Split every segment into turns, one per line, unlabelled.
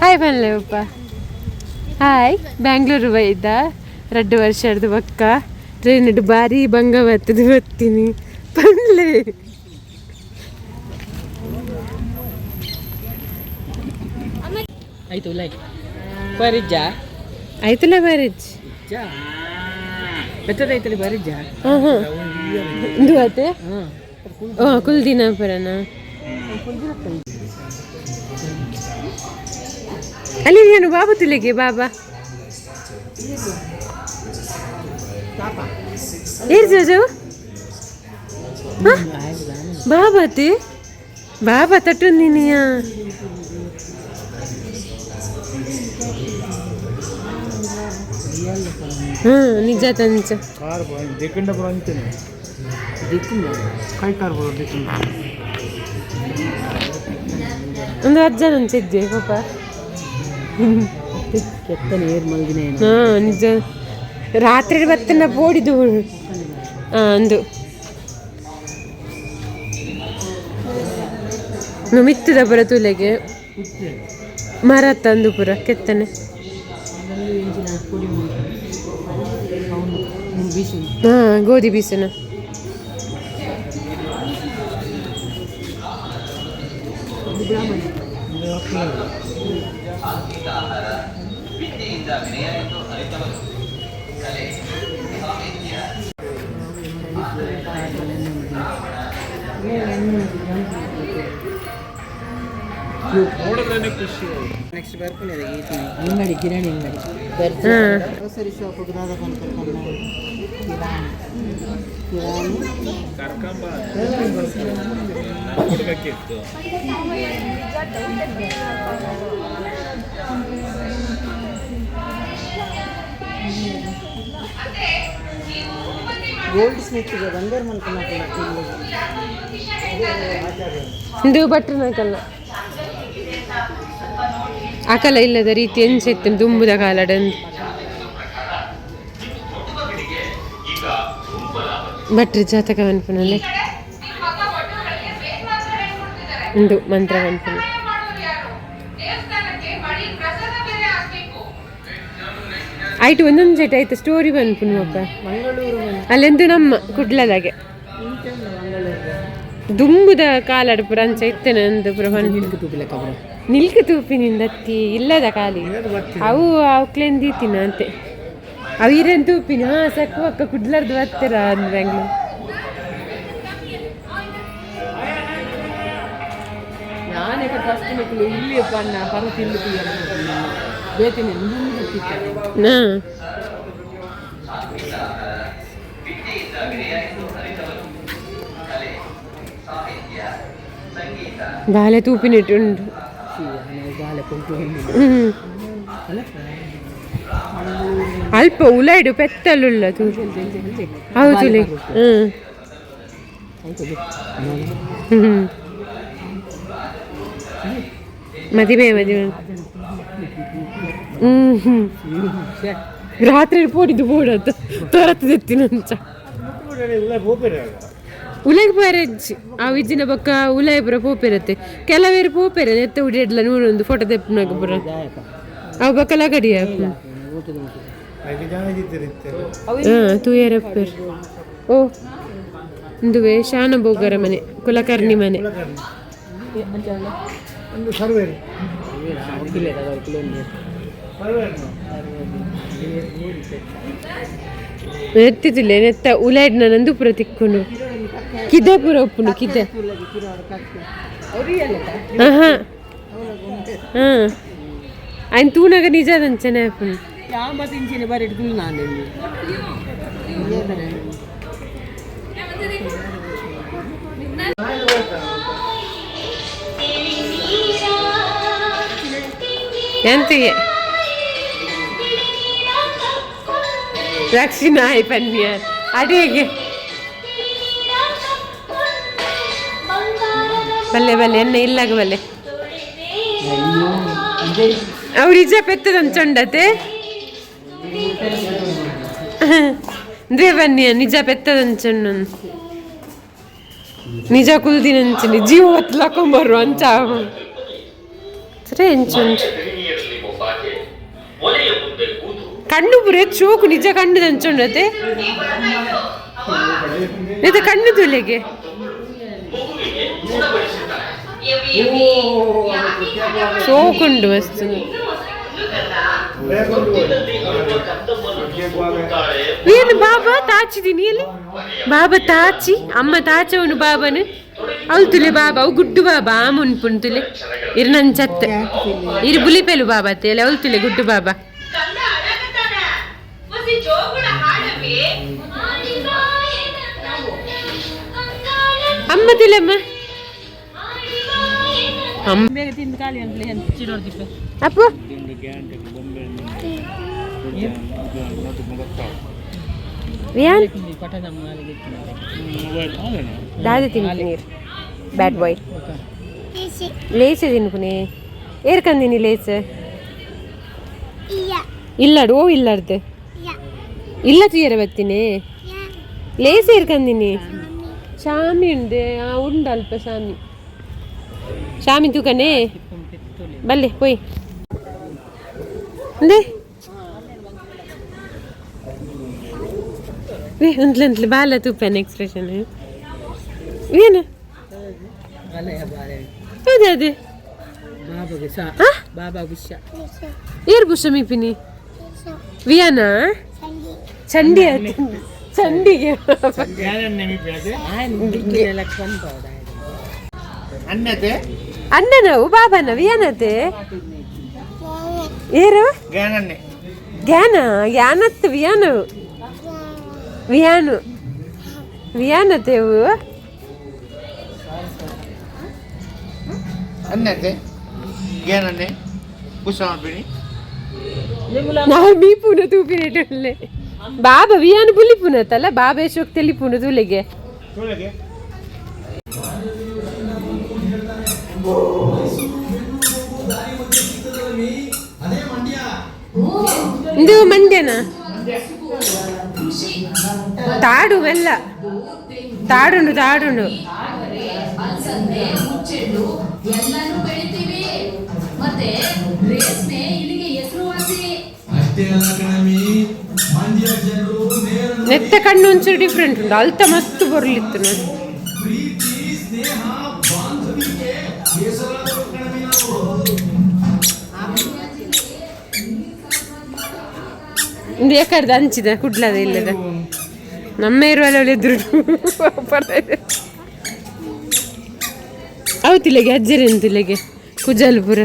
Hi ಬನ್ಲೆ ಉಪ್ಪ. Hi. Bangalore ಬೈದ ರಡ್ಡು ವರ್ಷದ ಬಕ್ಕ ಟ್ರೈನ್ ಬಾರಿ ಬಂಗ ಬರ್ತದೆ ಬರ್ತೀನಿ ಪನ್ಲೆ.
ಆಯ್ತು ಲೈ ಬರಿಜ್ಜ.
ಆಯ್ತಲ್ಲ ಮ್ಯಾರೇಜ್.
ಬೆತ್ತದ ಐತಲ್ಲಿ ಬರಿಜ್ಜ.
ಹಾಂ ಹಾಂ, ಇಂದು ಆತೆ. ಹಾಂ, ಕುಲ್ದಿನ ಪರನ ಅಲ್ಲಿ ಏನು ಬಾಬು ತುಲೆಗೆ ಬಾಬಾ ಏರ್ ಜೋಜು ಬಾಬಾ ತಿ ಬಾಬಾ ತಟ್ಟುಂದಿನಿಯಾ. ಹ್ಞೂ ನಿಜ ತಂಚ.
ಕಾರ್ ದಿಕ್ಕಂಡ ಬರೋ ಅಂತೀನಿ. ಕೈ ಕಾರ್ ಬರೋ ದಿಕ್ಕಂಡ.
ಒಂದು 10 ಜನ ಅಂಚಿದ್ದೆ ಪಾಪ.
ಕೆತ್ತನೆ ಏರ್ ಮಲ್ದಿನ.
ಹಾಂ, ನಿಜ ರಾತ್ರಿ ಬತ್ತನ ಪೋಡಿದು. ಹಾಂ, ಅಂದು ಮಿತ್ತದ ಪುರ ತುಲೆಗೆ ಮರ ತಂದು ಪುರ ಕೆತ್ತನೆ. ಹಾಂ, ಗೋಧಿ ಬೀಸನ.
ನೋಡಿದ್ರೇನೆ ಖುಷಿ.
ನೆಕ್ಸ್ಟ್ ಬರ್ಪುಂಡು ಅಂಗಡಿ, ಕಿರಾಣಿ ಅಂಗಡಿ.
ಹಾಂ.
Grocery shop. ಕಿರಾಣಿ ಕಿರಾಣಿ.
ಕರ್ಕಂಬ ಕೊಡ್ಬೇಕಿತ್ತು.
ಗೋಲ್ಡ್ ಸ್ಮಿತ್ ಬಂಗಾರ ಮಲ್ಪನ.
ಇದು ಭಟ್ರನಕಲ್ಲ ಅಕಲ ಇಲ್ಲದ ರೀತಿ ಎಂಚೆತ್ತು ದುಂಬುದ ಕಾಲಡಂದು ಭಟ್ರ ಜಾತಕ ಪನ್ಪುನಲ್ಲಿ ಉಂದು ಮಂತ್ರ ಪನ್ಪುನ. ಆಯ್ತು, ಒಂದೊಂದು ಸೆಟ್ ಆಯ್ತು ಸ್ಟೋರಿ ಪನ್ಪುನು ಅಪ್ಪ.
ಮಂಗಳೂರು.
ಅಲ್ಲೆಂದು ನಮ್ಮ ಕುಡ್ಲದಾಗೆ ದುಂಬುದ ಕಾಲಡ್ ಪುರ ಅಂಚ ಇತ್ತೇನೆ ಅಂದು ಪುರ ಪನ್ಪುನ.
ತೂಪಿಲೆಕ್ಕ.
ನಿಲ್ಕ ತೂಪಿನಿಂದ ಅತ್ತಿ ಇಲ್ಲದ ಖಾಲಿ ಅವು ಅವಕ್ಲೇನ್ ದೀತಿನ ಅಂತೆ. ಅವು ಇರೇನು ತೂಪಿನ. ಹಾಂ, ಸಕ್ಕು ಅಕ್ಕ ಕುಡ್ಲಾರ್ದು ಬರ್ತೀರ ಅಂದ್ ಬ್ಯಾಂಗ್ಳೂರ್.
ನಾನೇ ಫಸ್ಟ್ ಮಕ್ಕಳು ಇಲ್ಲಿ ಪನ್ನ ಪರ ತಿಂದು ಬೇತೇನೆ ಗೊತ್ತಿತ್ತ.
ಹಾಂ. ಬಾಲೆ ತೂಪಿನಿಟ್ಟು ಉಂಟು.
ಬಾಲೆ ಕೊಂಟು.
ಹ್ಮ್. ಅಲ್ಪ ಉಲೈಡು ಪೆತ್ತಲುಳ್ಳ ತೂ. ಹೌದು. ಹ್ಮ್ ಹ್ಮ್. ಮದಿಮೆ ಮದಿಮೆ. ಹ್ಮ್ ಹ್ಮ್. ರಾತ್ರಿ ಪೋಡಿದ್ದು ಬೋಡತ್ತ ತೊರತ್ತದೆತ್ತಿನಂಚ. ಉಲೆಗ್ ಪೋರೆಜ್ಜಿ ಆ ವಿಜಿನ ಬೊಕ್ಕ ಉಲಾಯಿ ಪೂರ ಪೋಪೆರತ್ತೆ. ಕೆಲವೇರು ಪೋಪೆರೆ ನೆತ್ತ ಉಡಿಯಡ್ಲ ನೂರೊಂದು ಫೋಟೋ ತೆಪ್ಪುನಾಗ ಪೂರ ಅವು ಬೊಕ್ಕ ಲಗಡಿ. ಹಾಂ, ತೂಯರಪ್ಪರ್. ಓ, ಇಂದುವೆ ಶಾನಭೋಗರ ಮನೆ, ಕುಲಕರ್ಣಿ ಮನೆ.
ಒಂದು ಸರ್ವೇರಿ.
ಎತ್ತಿದಿಲ್ಲ ನೆತ್ತ ಉಲಾಯ್ಡ್ ನಂದು ಪೂರ ತಿಕ್ಕುಂಡು ಕಿದೆ ಪೂರ ಉಪ್ಪುಂಡು ಕಿದೆ. ಹಾಂ ಹಾಂ, ఆయన ತೂನಗ ನಿಜ ಅಂಚನೆ ಆಪುಂಡು.
ಯಾವ ಇಂಚಿನ ಬರೀ ನಾನು.
ಎಂತಿಗೆ ರಕ್ಷಿಣ ಆಯ್ ಪನ್ನಿಯ ಅಡಿಗೆ ಬಲ್ಲೆ ಬಲ್ಲೆ ಎನ್ನ ಇಲ್ಲಾಗ ಬಲ್ಲೆ. ಅವ್ರು ನಿಜ ಪೆತ್ತದಂಚೊಂಡತೆ ಅಂದ್ರೆ ಬನ್ನಿ ನಿಜ ಪೆತ್ತದಂಚೊಂಡು ನಿಜ ಕುಲ್ದಿನಂಚನೆ ಜೀವ ಒತ್ತಲಾಕೊಂಬರು ಅಂಚ ಸರಿ ಎಂಚುಂಡು. ಕಣ್ಣು ಪೂರ ಚೋಕು ನಿಜ ಕಣ್ಣು ದಂಚುಂಡತೆ ಇದು ಕಣ್ಣು ತುಲೆಗೆ ಸೋಕುಂಡು ಮಸ್ತ್. ಏನು ಬಾಬಾ ತಾಚಿದೀನಿ ಅಲ್ಲಿ ಬಾಬಾ ತಾಚಿ ಅಮ್ಮ ತಾಚವನು ಬಾಬನು ಅವು ತುಲೆ ಬಾಬಾ ಅವು ಗುಡ್ಡು ಬಾಬಾ ಆ ಮುನ್ಪುನ್ ತುಲೆ ಇರು ನನ್ ಚತ್ತ ಇರು ಬುಲಿಪೆಲು ಬಾಬಾ ತೇಲೆ ಅವಳು ತುಲೆ ಗುಡ್ಡು ಬಾಬಾ. ಅಮ್ಮ ತುಲೆ ಅಮ್ಮ ಅಮ್ಮ
ಬೇಗ ತಿಂದು ಖಾಲಿ ಅಂತಲೇ ಚಿಡೋರ್ದಿಪ್ಪ.
ಅಪ್ಪು ಯಾನ್ ದಾದ ತಿನ್ಪು ನೀರು ಬ್ಯಾಡ್ ಬಾಯ್ ಲೇಚ ತಿನ್ಪುನಿ ಏರ್ಕಂದಿನಿ ಲೇಚ ಇಲ್ಲಾಡು ಓ ಇಲ್ಲಾಡ್ದು ಇಲ್ಲ ತುಯ್ಯರ ಬತ್ತೀನಿ ಲೇಸ್ ಏರ್ಕಂದಿನಿ ಶಾಮಿ ಉಂಡೆ ಆ ಉಂಡು ಅಲ್ಪ ಶಾಮಿ ಶಾಮಿ ತೂಕನೆ ಬಲ್ಲೆ ಪೋಯ್ ಅಂದೆ ವೇ ಅಂತ್ಲೆ ಅಂತ್ಲೆ ಬಾಲ ತೂಪೆನ ಎಕ್ಸ್ಪ್ರೆಷನ್ ಏನು ಅದೇ ಅದೇ. ಆ? ಏರ್ ಬುಷ ಮೀಪಿನಿ ವಿಯಾನ ಚಂಡಿ ಆಯ್ತು ಚಂಡಿಗೆ.
ಅನ್ನತೆ.
ಅಣ್ಣನವು ಬಾಬಾನ ವಿಯಾನತೆ ಏರು
ಜ್ಞಾನನ್ನೇ.
ಜ್ಞಾನ ಜ್ಞಾನತ್ ವಿಯಾನವು ವಿಯಾನು ವಿಯಾನತೆವು.
ಅನ್ನತೆ ಜ್ಞಾನನ್ನೇ ಪುಷ ಮಾಡ್ಬೇಡಿ.
ನಾವು ಮೀಪುನ ತೂಪಿನೇಟುಲ್ಲೆ ಬಾಬಾ ವಿಯಾನು ಬುಲಿಪುನತ್ತಲ್ಲ ಬಾಬಾ ಯಶೋಕ್ ತೆಲಿಪುನ ತೂಲೆಗೆ.
ತೊಳೆಗೆ.
ಇದು ಮಂಡ್ಯನ ತಾಡು ಮೆಲ್ಲ ತಾಡುಂಡು ತಾಡುಂಡು.
ಅಲಸಂದೆ ಮುಚ್ಚೆಳ್ಳು ಎಲ್ಲಾನು ಬೆಳಿತೀವಿ ಮತ್ತೆ ರೇಷ್ಮೆ ಇಲ್ಲಿಗೆ ಹೆಸರುವಾಸಿ.
ಅಷ್ಟೇ ಅಲ್ಲ ಕಣಮಿ, ಮಂಡ್ಯ ಜನರು ನೇರ
ನೆತ್ತ ಕಣ್ಣು ಒಂಚೂರು ಡಿಫ್ರೆಂಟ್ ಉಂಟು ಅಲ್ತ ಮಸ್ತ್ ಬರ್ಲಿತ್ತು ನೋಡಿ.
ಪ್ರೀತಿ ಸ್ನೇಹ ಬಾಂಧವ್ಯಕ್ಕೆ ಹೆಸರಾದವರು ಕಣಮಿ ನಾವು.
ಇಂದು ಯಾಕರ್ದು ಹಂಚಿದ ಕುಡ್ಲದ ಇಲ್ಲದ ನಮ್ಮ ಇರುವಲ್ಲ ಎದುರು ಅವು ತಿಲೆಗೆ ಅಜ್ಜರೇನು ತಿಲೆಗೆ ಕುಜಲ್ಪುರ.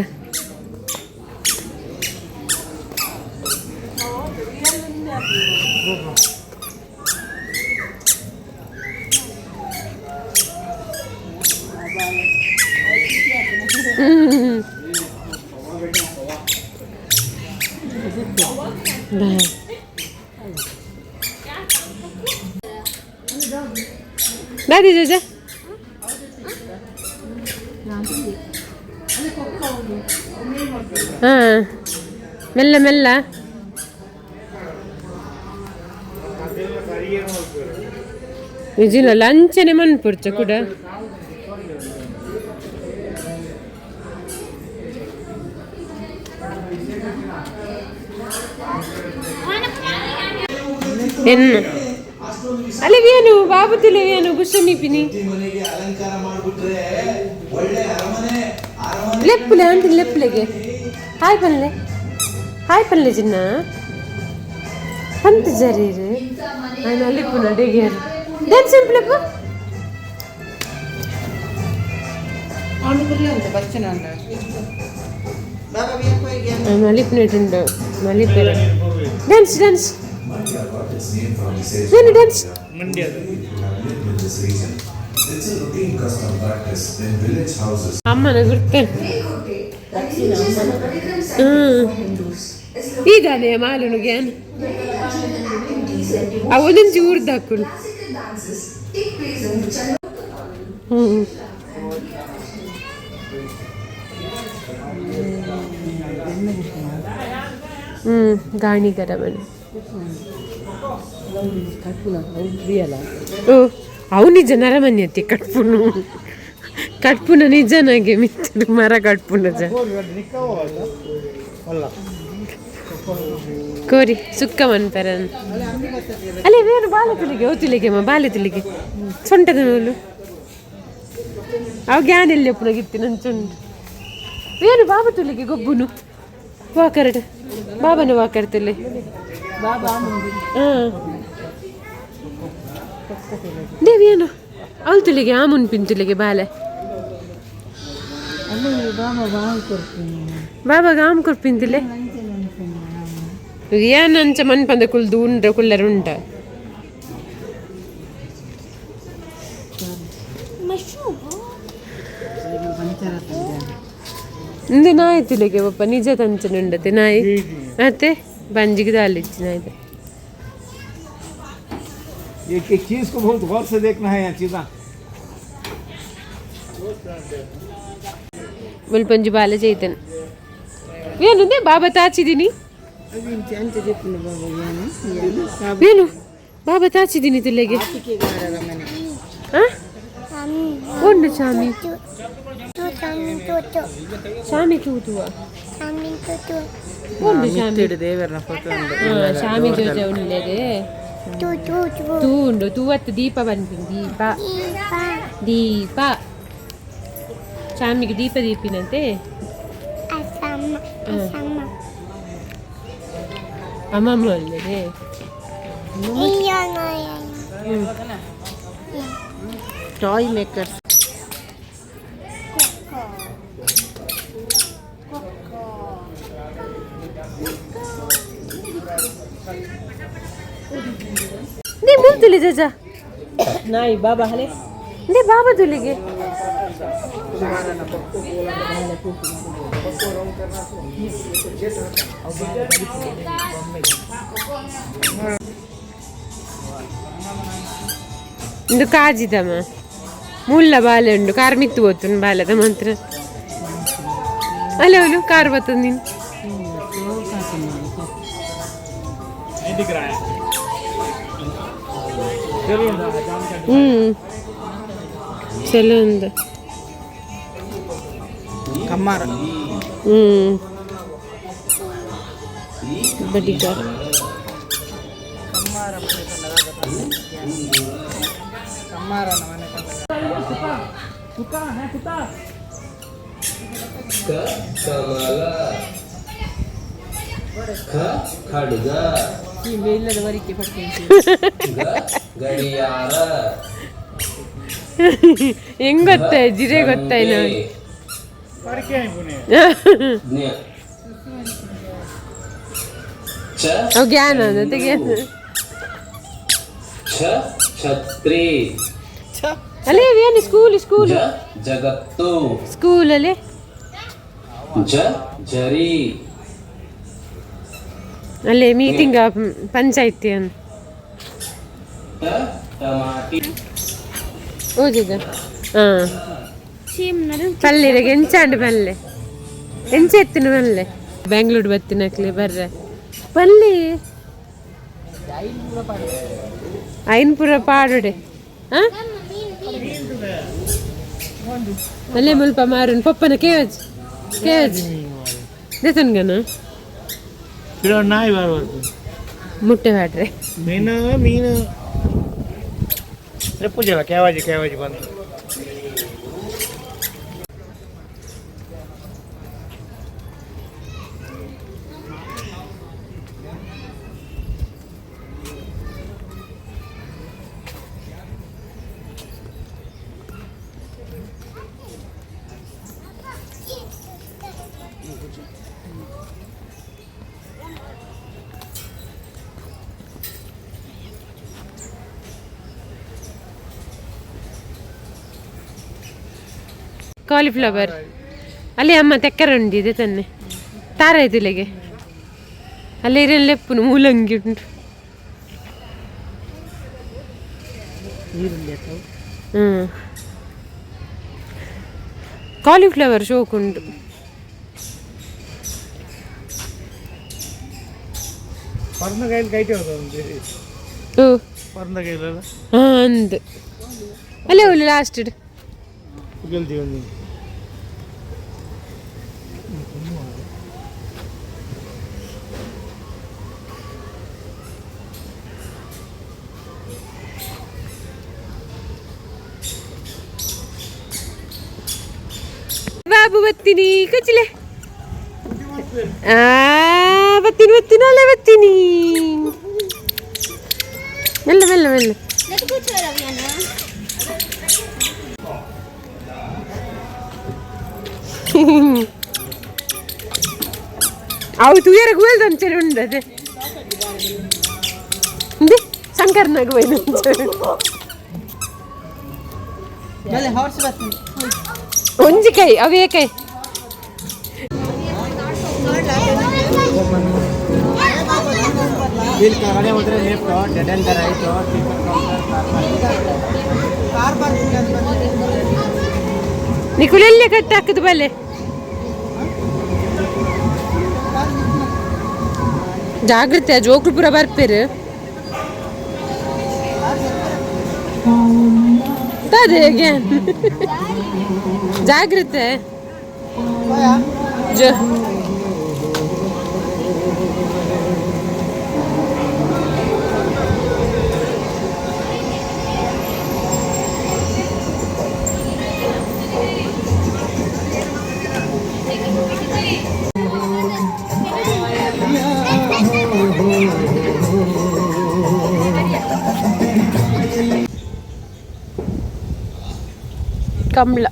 ಹ್ಮ್. ಬಾಯ್. ದಾದಿ ಜೋಜ ಹಾ ಮೆಲ್ಲ ಮೆಲ್ಲ ನಿಜಿನ ಲಂಚನೆ ಮನ್ಪುರ್ಚ ಕೂಡ. ಎನ್ನ ಅಲ್ಲಿ ಏನು ಬಾಬುತಿಲೆ ಏನು ಗುಷಮೀಪಿನಿ.
ಮನೆಗೆ ಅಲಂಕಾರ ಮಾಡ್ಬಿಟ್ರೆ ಒಳ್ಳೆ ಅರಮನೆ ಅರಮನೆ.
ಲೆಪ್ಪುಲೆ ಅಂಟಿ ಲೆಪ್ಪುಲೆಗೆ ಹಾಯ್ ಪನ್ಲೆ ಹಾಯ್ ಪನ್ಲೆ ಚಿನ್ನ ಪಂತ ಜರೀರು ఆయన ಅಲ್ಲಿಪ್ಪು ನಡಿಗೆ ಡ್ಯಾನ್ಸ್ ಸಿಂಪ್ಲಪ್ಪ. ಮಲಿಪ್ನೇಟುಂಡು ಮಲಿಪೆರೆ ಡ್ಯಾನ್ಸ್ ಡ್ಯಾನ್ಸ್ ಏನು ಡ್ಯಾನ್ಸ್.
ಮಂಡ್ಯದ
in this region. It's a routine custom practice in village houses.
ಅಮ್ಮನ ಗುರ್ತ ಹ್ಮ್ ಇದಾನೆ ಮಾಲುನು ಗ್ಯಾನ್ ಆ ಒಂದೊಂದು ಊರ್ದು ಹಾಕೊಂಡು ಹ್ಮ್ ಹ್ಮ್ ಗಾಣಿಗರ ಮನೆ. ಓ ಅವು ನಿಜ ನರಮನೆ ಅತ್ತಿ ಕಟ್ಪುನು ಕಟ್ಪುನ ನಿಜನಾಗೆ ಮಿತ್ತದು ಮರ ಕಟ್ಪುನ ಜ.
ಅಲ್ಲ.
ಕೋರಿ ಸುಕ್ಕ ಮನ್ಪೆರನ್ ಅಲ್ಲೇ ಬೇರೆ ಬಾಲೆ ತುಲಿಗೆ ಓ ಅಮ್ಮ ಬಾಲೆ ತುಲಿಗೆ ಸೊಂಟದ ನೂಲು ಅವು ಜ್ಞಾನ ಎಲ್ಲಿ ಒಪ್ಪನಾಗಿತ್ತಿ ನನ್ನ ಚುಂಡು ಬೇರೆ ಬಾಬಾ ತುಲಿಗೆ ಗೊಬ್ಬುನು ವಾಕರ್ಡ್ ಬಾಬನ ವಾಕರ್ ತುಲೆ ಹಾಂ ದೇವಿಯೇನು ಅವಳು ತುಲಿಗೆ ಆ ಮುನ್ಪಿನ ತುಲಿಗೆ ಬಾಲೆ ಬಾಬಾ ಗಾಮ್ ಕೊರ್ಪಿಂತಿಲೆ ಏನಂಚ ಮನ್ಪಂದ ಕುಲ್ದು ಉಂಡ್ರ ಕುಲ್ಲರ ಉಂಟ ಇಂದು ನಾಯಿ ತುಲಿಗೆ ಪಪ್ಪ ನಿಜ ತಂಚನ ಉಂಡತೆ ನಾಯಿ ಮತ್ತೆ ಬಂಜಿಗೆ ದಾಲಿಚ್ಚಿ ನಾಯಿ
एक एक चीज को बहुत गौर से देखना है यहाँ चीजा
ಮುಲ್ಪಂಜಿ ಬಾಲೆ ಚೈತನ್ ಏನುಂದೆ ಬಾಬಾ ತಾಚಿದೀನಿ ಏನು ಬಾಬಾ ತಾಚಿದೀನಿ ತುಲೆಗೆ ಉಂಡು ಚಾಮಿ ಚಾಮಿ ತೂತುವ ಉಂಡು ಚಾಮಿ
ದೇವರನ ಫೋಟೋ
ಚಾಮಿ ಜೋಜ ಉಳ್ಳೇದೆ ತೂ ಉಂಡು ತೂವತ್ತು ದೀಪ ಬಂತು ದೀಪ ದೀಪ ಚಾಮಿಗೆ ದೀಪ ದೀಪಿನಂತೆ ಅಮ್ಮಮ್ಮ ಒಳ್ಳೆದೆ
ಟಾಯ್ ಮೇಕರ್ಸ್
ನೀ ಮುಂತುಲಿ ಜಜ
ನಾಯಿ ಬಾಬಾ ಹಲೆ
ನೇ ಬಾಬಾ ತುಲಿಗೆ ಇಂದು ಕಾಜಿದಮ್ಮ ಮುಲ್ಲ ಬಾಲೆ ಉಂಡು ಕಾರ್ ಮಿತ್ತು ಹೋತುನ್ ಬಾಲೆದ ಮಾತ್ರ ಅಲ್ಲ ಅವನು ಕಾರ್ ಬರ್ತದೆ ನೀನು ಹ್ಮ್ ಚಲೋ ಉಂದು
ಕಮ್ಮಾರ
ಹ್ಮ್ ಬಡಿಗಾರ
ಕಮ್ಮಾರನ ಮನೆ
ಕ ಕಮಲ ಖ ಖಡ್ಗ
ಇಲ್ಲದ ವರಿಕೆ ಪಟ್ಟೆ
ಗ ಗಡಿಯಾರ
ಹೆಂಗ್ ಗೊತ್ತಾಯ್ ಜಿರೆ ಗೊತ್ತಾಯ್ ನಾವು
ಜ್ಞ ಚ
ಅವು ಜ್ಞಾನ ತೆಗೆ
ಛ ಛತ್ರಿ
ಅಲ್ಲೇ ಏನು ಸ್ಕೂಲ್ ಸ್ಕೂಲ್
ಜ ಜಗತ್ತು
ಸ್ಕೂಲ್ ಅಲ್ಲಿ
ಜ ಜರಿ
ಅಲ್ಲೇ ಮೀಟಿಂಗ್ ಪಂಚಾಯ್ತಿ ಅನ್
ಟ ಟಮಾಟಿ
ಓದಿದ ಹಾಂ ಪಲ್ಲೆಗೆ ಎಂಚಾಂಡ್ ಪಲ್ಲೆ ಎಂಚ ಎತ್ತಿನ ಪಲ್ಲೆ ಬೆಂಗ್ಳೂರು ಬತ್ತಿನಕ್ಲೆ ಬರ್ರೆ ಪಲ್ಲೆ ಐನ್ಪುರ ಪಾಡುಡೆ ಹಾಂ ಅಲ್ಲೇ ಮುಲ್ಪ ಮಾರುನ್ ಪಪ್ಪನ ಕೇವಜ್ ಕೇವಜ್ ದೇತನ್ಗನ
ನಾಯಿ ಬಾರ್ಬಾರ್ದು
ಮುಟ್ಟೆ ಬ್ಯಾಡ್ರೆ
ಮೀನು ಮೀನು ಪೂಜೆ ಕೇವಾಜಿ ಕೇವಾಜಿ ಬಂದು
ಕಾಲಿಫ್ಲವರ್ ಅಲ್ಲಿ ಅಮ್ಮ ತೆಕ್ಕರ ಉಂಡು ಇದೆ ತನ್ನೆ ತಾರ ಇದಿಲೆಗೆ ಅಲ್ಲಿ ಇರಲ್ಲೆಪ್ಪುನು ಮೂಲಂಗಿ ಉಂಟು
ಈರುಳ್ಳಿ ಅಥವಾ
ಹ್ಞೂ ಕಾಲಿಫ್ಲವರ್ ಶೋಕ್ ಉಂಟು
ಪರ್ನ ಕೈಲಿ ಕೈಟಿ
ಓ
ಪರ್ನ ಕೈಲಲ್ಲ
ಹಾಂ ಅಂದು ಅಲ್ಲೇ ಒಳ್ಳೆ ಲಾಸ್ಟ್
ಗೆಲ್ತೀವಿ ಒಂದು
ಬಾಬು ಬತ್ತೀನಿ ಕಚ್ಲೆ. ಆ ಬತ್ತೀನಿ ಬತ್ತೀನಿ ಅಲ್ಲೇ ಬತ್ತೀನಿ. ಮೆಲ್ಲ ಮೆಲ್ಲ ಮೆಲ್ಲ. ಅವು ತುಯರ ಗುವೆಲ್ ಅಂಚನೆ ಉಂಡದೆ ಇಂದೆ ಶಂಕರ್ನಾಗ ಹೋಯ್ತು. ಒಂಜಿ ಕೈ ಅವೇ ಕೈ.
ಇಲ್ಲಿ ಕೆಳಗಡೆ ಹೋದ್ರೆ left, dead end right, ticket car parking.
ನಿಕುಲೆಲ್ಲೇ ಕಟ್ಟ ಹಾಕುದು ಬಲೆ. ಜಾಗ್ರತೆ, ಜೋಕುಲು ಪೂರ ಬರ್ಪೇರು ಅದೇ ಹೇಗೆ ಜಾಗ್ರತೆ. ಜೋ ಕಂಬ್ಳ.